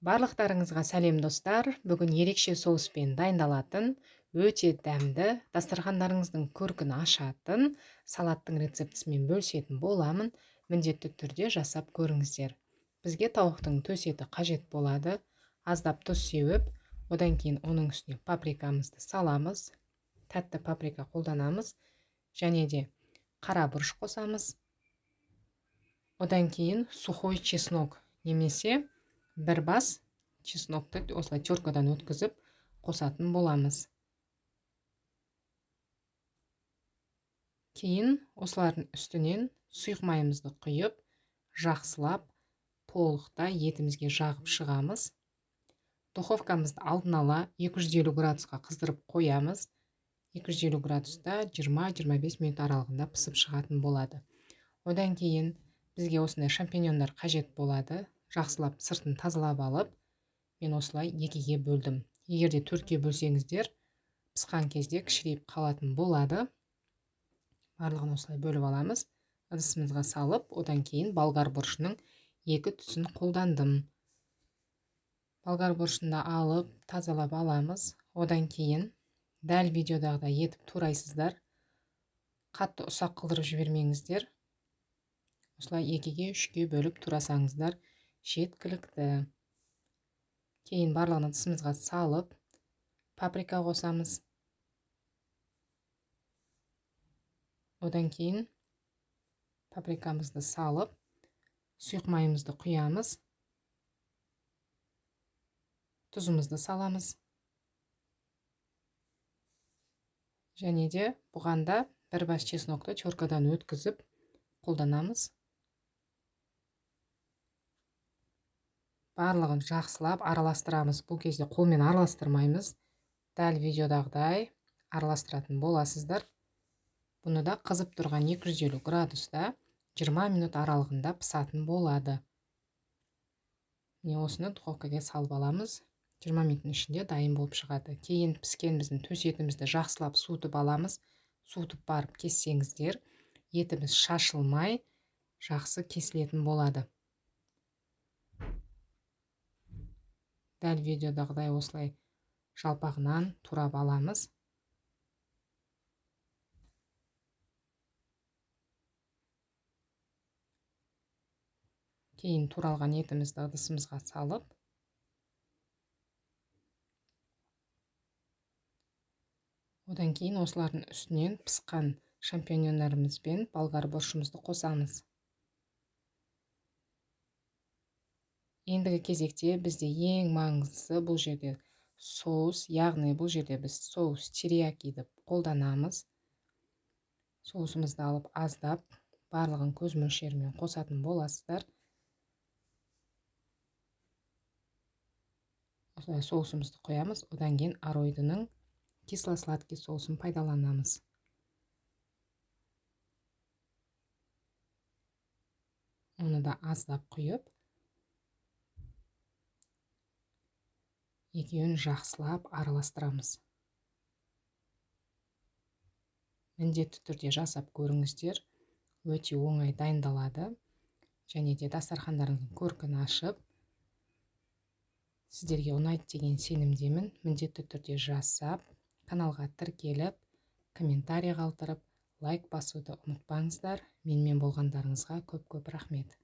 Барлықтарыңызға сәлем, достар. Бүгін ерекше соуспен дайындалатын, өте дәмді, дастархандарыңыздың көркін ашатын салаттың рецептісімен бөлісетін боламын. Міндетті түрде жасап көріңіздер. Бізге тауықтың төс еті қажет болады. Аздап тұз сеуіп, одан кейін оның үстіне паприкамызды саламыз. Тәтті паприка қолданамыз. Және де қара бұрыш қосамыз. Одан кейін сухой чеснок немесе бір бас чеснокты осылай теркадан өткізіп қосатын боламыз. Кейін осылардың үстінен сұйық майымызды құйып, жақсылап толықтай етімізге жағып шығамыз. Духовкамызды алдын ала 250 градусқа қыздырып қоямыз. 250 градуста 20-25 минут аралығында пісіп шығатын болады. Одан кейін бізге осындай шампиньондар қажет болады. Жақсылап сыртын тазалап алып, мен осылай екіге бөлдім. Егер де төртке бөлсеңіздер, пысқан кезде кішірейіп қалатын болады. Барлығын осылай бөліп аламыз. Ыдысымызға салып, одан кейін болгар бұрышының екі түсін қолдандым. Болгар бұрышын да алып, тазалап аламыз. Одан кейін дәл видеодағыдай етіп турайсыздар. Қатты ұсақ қылдырып жібермеңіздер. Осылай екіге, үшке бөліп турасаңыздар жеткілікті. Кейін барлығын ыдысымызға салып, паприка қосамыз. Одан кейін паприкамызды салып, сұйық майымызды құямыз. Тұзымызды саламыз. Және де бұған да бір бас чеснокты теркадан өткізіп қолданамыз. Барлығын жақсылап араластырамыз. Бұл кезде қолмен араластырмаймыз. Дәл видеодағыдай араластыратын боласыздар. Бұны да қызып тұрған 250 градуста 20 минут аралығында пысатын болады. Міне осыны духовкаға салып аламыз. 20 минуттың ішінде дайын болып шығады. Кейін піскен біздің төс етімізді жақсылап суытып аламыз. Суытып барып кессеңіздер, етіміз шашылмай жақсы кесілетін болады. Дәл видеодағыдай осылай жалпағынан турап аламыз. Кейін туралған етімізді ыдысымызға салып, одан кейін осылардың үстінен пысқан шампиньондарымыз бен болгар бұрышымызды қосамыз. Ендігі кезекте бізде ең маңыздысы бұл жерде соус, яғни бұл жерде біз соус терияки деп қолданамыз. Соусымызды алып аздап барлығын көз мөлшерімен қосатын боласыздар. Осылай соусымызды қоямыз. Одан кейін аройдының кисло-сладкий соусын пайдаланамыз. Оны да аздап құйып, екеуін жақсылап араластырамыз. Міндетті түрде жасап көріңіздер. Өте оңай дайындалады. Және де дастархандарыңыздың көркін ашып, сіздерге ұнайды деген сенімдемін. Міндетті түрде жасап, каналға тіркеліп, комментарий қалдырып, лайк басуды ұмытпаңыздар. Менімен болғандарыңызға көп-көп рахмет.